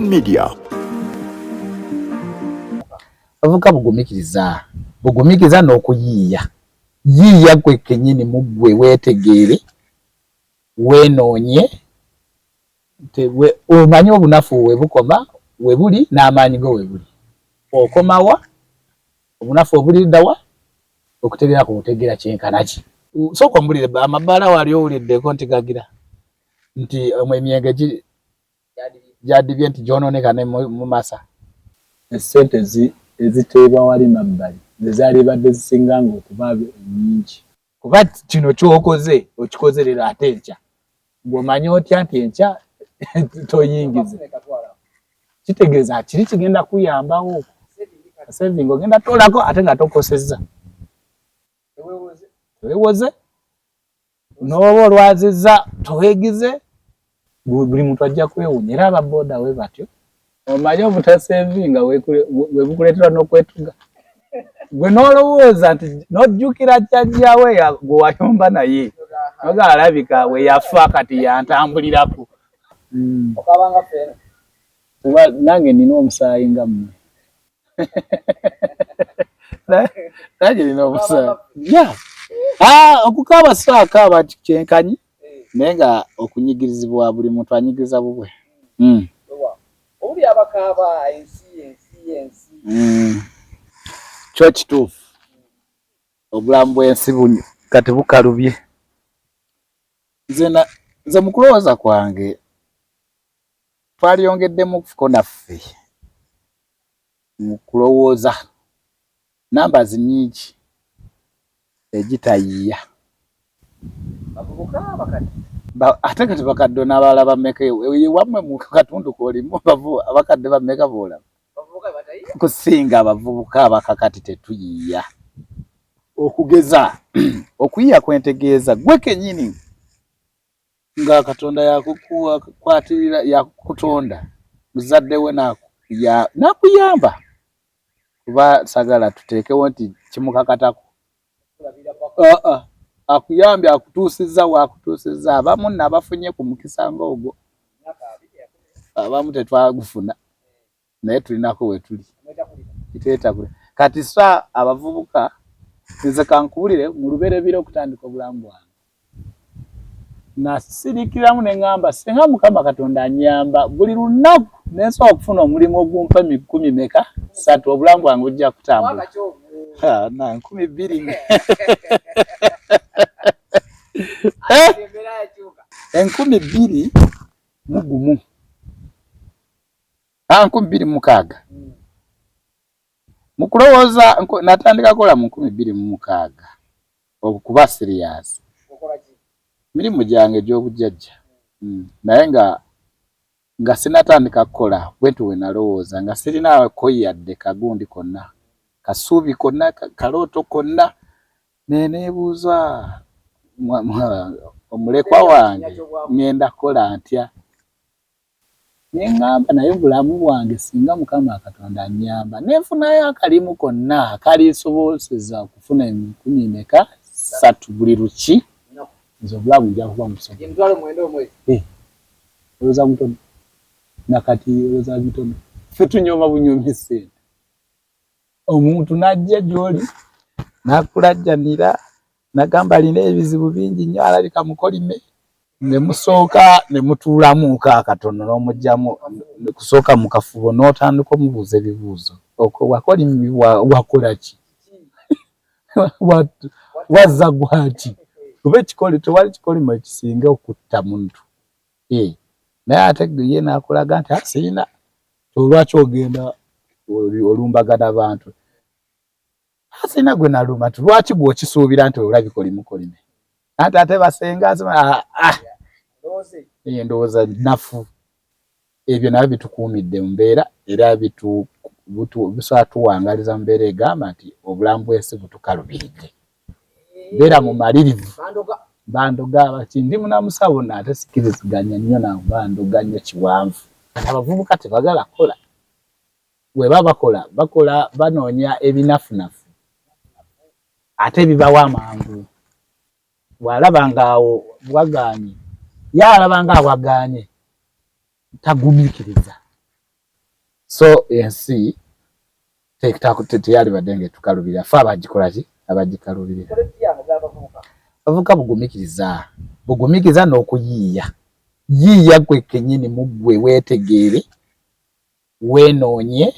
Media. Abavubuka bugumikiriza, bugumikiriza n'okuyiiya. Yiiya gwe kennyini mu ggwe weetegeere, weenoonye, omanye obunafu we bukoma we buli n'amaanyi go we buli. Okoma wa, obunafu obuli ludda wa, okutegeera kwo otegeera kyenkana ki. Sooka ombulire amabbaala wali owuliddeko nti gagira nti emyenge gyadibye nti gyonooneka ne mu masa. Essente eziteebwa wali mabbali ze zaalibadde zisinganga okuba ennyingi. Kuba kino ky'okoze okikoze leero ate enkya ng'omanyi otya nti enkya toyingize, kitegeeza kiri kigenda kuyambawo saving ogenda toolako ate nga tokosezza, teweewoze n'oba olwazizza toweegize, buli muntu ajja kwewuunya era aba boda we batyo. Omanyi obutasevinga we bukuleetera n'okwetuga, gwe n'olowooza nti n'ojjukira jjajjaawe gwe wayomba naye noga alabika we yafa kati yantambulirako. Kuba nange nina omusaayi nga mmwe, nange nina omusaayi. Okukaaba saakaaba kyenkanyi naye nga okunyigirizibwa buli muntu anyigiriza bubwe. Owuli abakaaba ensi ensi ensi. Kyo kituufu, obulamu bw'ensi kati bukalubye. Nze mu kulowooza kwange twaliyongeddemu naffe mu kulowooza numbers nnyingi egitayiiya. Bavubuka abakadde. Ate kati bakadde n'abalala bameka ewammwe mu katundu k'olimu abakadde bameka b'olaba? Kusinga abavubuka abakakati tetuyiiya. Okugeza okuyiiya kwentegeeza gwe kennyini nga Katonda yakukwatirira yakutonda muzadde we n'akuyamba kuba sagala tuteekewo nti kimukakatako. Akuyambye akutuusizza waakutuusizza, abamu nno abafunye ku mukisa ng'ogwo, abamu tetwagufuna naye tulinako we tuli kiteetakule. Kati sa abavubuka nze kankubulire mu lubereberye okutandika obulamu bwange nasirikiramu ne ŋŋamba singa Mukama Katonda annyamba buli lunaku ne nsobola okufuna omulimu ogumpa enkumi meka ssatu obulamu bwange bujja kutambula. 2000. 2001. 2006. Mu kulowooza natandika kukola mu 2006 okuba serious. Mirimu gyange egy'obujjajja naye nga sinatandika kukola bwentyo bwe nalowooza nga sirinaako yadde kagundi konna, kasuubi konna, kalooto konna ne neebuuza omulekwa wange ŋŋenda kukola ntya? Ne ŋŋamba naye obulamu bwange singa Mukama Katonda annyamba ne nfunayo akalimu konna akalinsobozesa okufuna enkumi meka ssatu buli luki, nze obulamu nja kuba musobola. Olowooza mutono nakati olowooza mitono, ffe tunyooma bunyoomi ssente. Omuntu n'ajja gy'oli n'akulajjanira n'agamba alina ebizibu bingi nnyo alabika mukolime, ne musooka ne mutuulamuko akatono n'omuggyamu kusooka mu kafubo n'otandika omubuuza ebibuuzo. Wakolima wakola ki? Wazza gwaki? Kuba ekikoli tewali kikolimo ekisinga okutta muntu. Naye ate ye n'akulaga nti sirina, lwaki ogenda olumbagana bantu? Sirina gwe nalumba nti lwaki gwe okisuubira nti olabika oli mukolime? Anti ate basenga endowooza nnafu. Ebyo nabyo bitukuumidde mu mbeera era bisobola tuwangaliza mu mbeera egamba nti obulamu bw'ensi butukalubiridde. Beera mumalirivu. Bandoga baki ndi munamusawo nno ate sikiriziganya nnyo nabo bandoga nnyo kiwanvu. Kati abavubuka tebagala kukola, bwe baba bakola bakola banoonya ebinafunafu ate bibawa amangu. Bw'alaba ng'awo wagaanye, ye alaba ng'awagaanye tagumiikiriza. So ensi teyalibadde nga etukalubirira, fe abagikola ki, abagikalubirira. Abavubuka bugumikiriza, bugumikiriza n'okuyiiya. Yiiya gwe kennyini mu ggwe, weetegeere, weenoonye,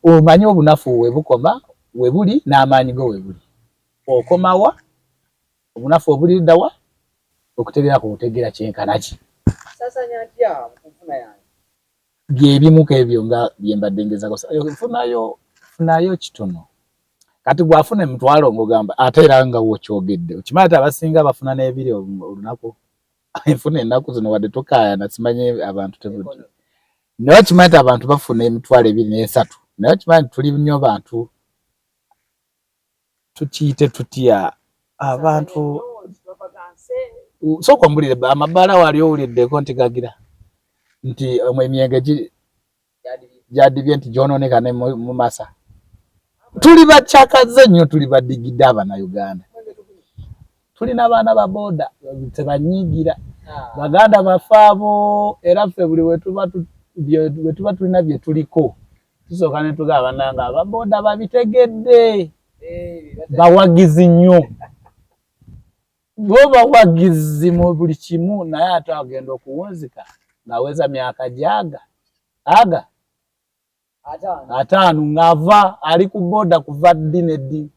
omanye obunafu we bukoma we buli n'amaanyi go we buli. Okomawa obunafu obuliddawa, okutegeera ku butegeera kyenkana ki. Byebimuko ebyo nga bye mbadde ngezaako. Funayo, funayo kitono. Kati gwafuna emitwalo ng'ogamba, ate era nga wokyogedde okimanyi ati abasinga bafuna n'ebiri olunaku. Enfuna ennaku zino wadde tokaayana, simanyi abantu tebu, naye okimanyi nti abantu bafuna 20,000, naye okimanyi nti tuli nnyo bantu, tukiyite tutya, abantu, sooka ombulire, amabaala wali owuliddeko nti gagira nti emyenge gyadibye, nti gyonooneka ne mu masa? Tuli bakyakaze nnyo, tuli badigidde Abannayuganda, tulina abaana ba booda tebanyiigira baganda baffe abo. Era ffe buli wetuba tulina bye tuliko, tusooka ne tugamba, bannange ababooda babitegedde, bawagizi nnyo, bo bawagizi mu buli kimu. Naye ate agenda okuwunzika ng'aweza myaka gyaga aga 50 ng'ava ali ku booda kuva ddi ne ddi,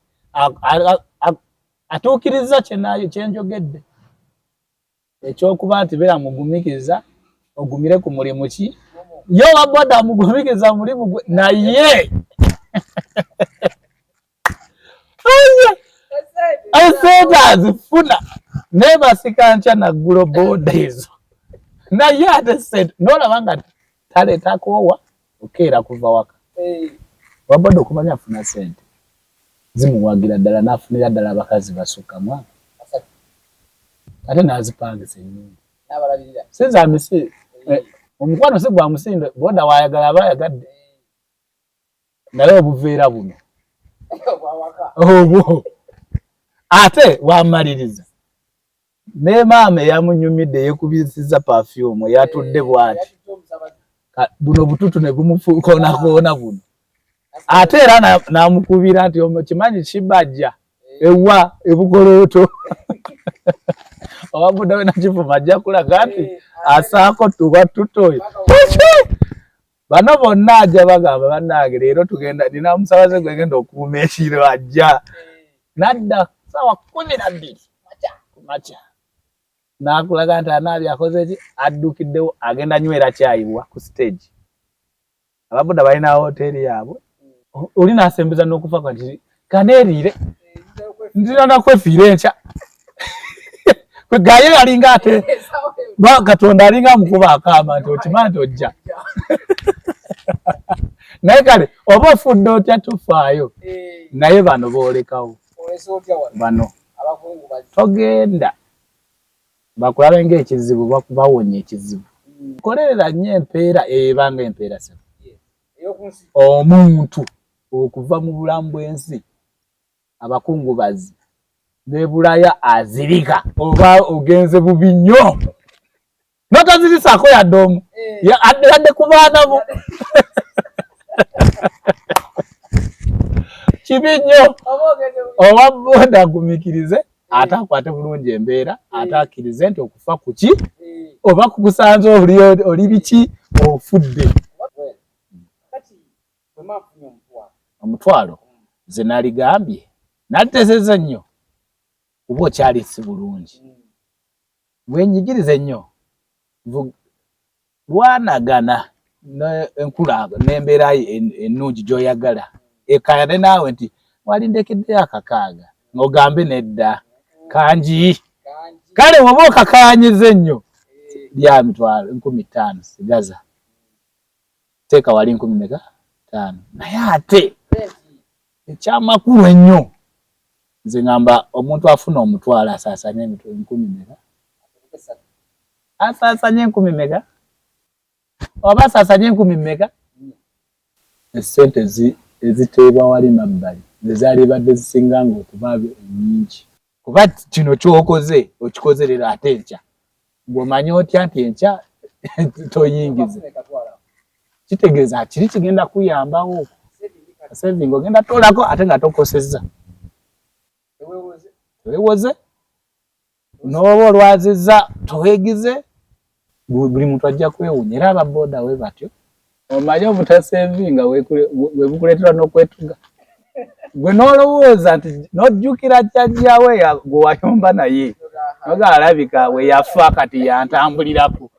atuukiriza kyenayo kyenjogedde ekyokuba nti beera mugumikiriza, ogumire ku mulimu ki. Ye owa boda amugumikiriza mulimu gwe, naye esente azifuna, naye basika nkya naggulo booda ezo, naye ate sente nolaba nga taleetakoowa okeera kuva waka. Owa boda okumanya afuna sente zimuwagira ddala, n'afunira ddala abakazi basukka mwaka, ate n'azipangisa ennyumba sizamisi. Omukwano si gwa musindo, boda wayagala aba ayagadde, naye obuveera buno obwo ate wamaliriza ne maama eyamunyumidde yekubisiza perfume, yatudde bwati, buno bututu ne bumukonakoona buno, ate era n'amukubira nti kimanyi kibajja ewa ebugolooto. Owabuda we nakivuma ajja kulaga nti asaako tuba tutoyo. Bano bonna ajja bagamba, bannange leero tugenda, nina omusabaze gwegenda okuuma ekiro, ajja nadda 12:00 kumakya n'akulaga nti anaabye, akoze ki, addukiddewo, agenda nywera kyayibwa ku stage. Ababuda balina hoteeri yaabwe, oli n'asembeza n'okufa kati kaneeriire nzira nakwefiira enkya. Kwegaye alinga ate Katonda alinga amukuba akaama nti okimanyi nti ojja, naye kale oba ofudde otya tofaayo, naye bano boolekawo bano togenda bakulabe ng'ekizibu, bawonya ekizibu. Kolerera nnyo empeera ebanga empeera sebo. Omuntu okuva mu bulamu bw'ensi, abakungubazi nebulaya azirika, oba ogenze bubi nnyo notazirisaako yadde omu, yadde ku baana bo, kibi nnyo. Owa boda agumikirize, ate akwate bulungi embeera, ate akkirize nti okufa kuki oba kukusanze oli biki ofudde. Omutwalo nze naligambye naliteseza nnyo, kuba okyali si bulungi, wenyigirize nnyo, lwanagana enkula n'embeera ennungi gy'oyagala. Ekayane naawe nti walindekeddeyo akakaaga, ng'ogambe nedda kangi. Kale oba okakaanyiza ennyo, lya mitwalo 5,000, sigaza, teeka wali nkumi meka, ttaano. Naye ate ekyamakulu ennyo, nze ngamba omuntu afuna omutwalo asaasanye enkumi meka, asaasanye enkumi meka, oba asaasanye enkumi meka? Esente eziteebwa wali mabbali ze zaalibadde zisinganga okuba ennyingi. Kuba kino kyokoze okikoze leero, ate enkya ng'omanyi otya nti enkya toyingize? Kitegeeza kiri kigenda kuyambawo saving, ogenda toolako ate nga tokosezza, teweewoze, n'oba olwazizza toweegize. Buli muntu ajja kwewuunya, era ababooda we batyo. Omanyi obutasevinga we bukuleetera n'okwetuga, gwe n'olowooza nti n'ojjukira jjajjaawe gwe wayomba naye, noga alabika we yafa kati yantambulirako.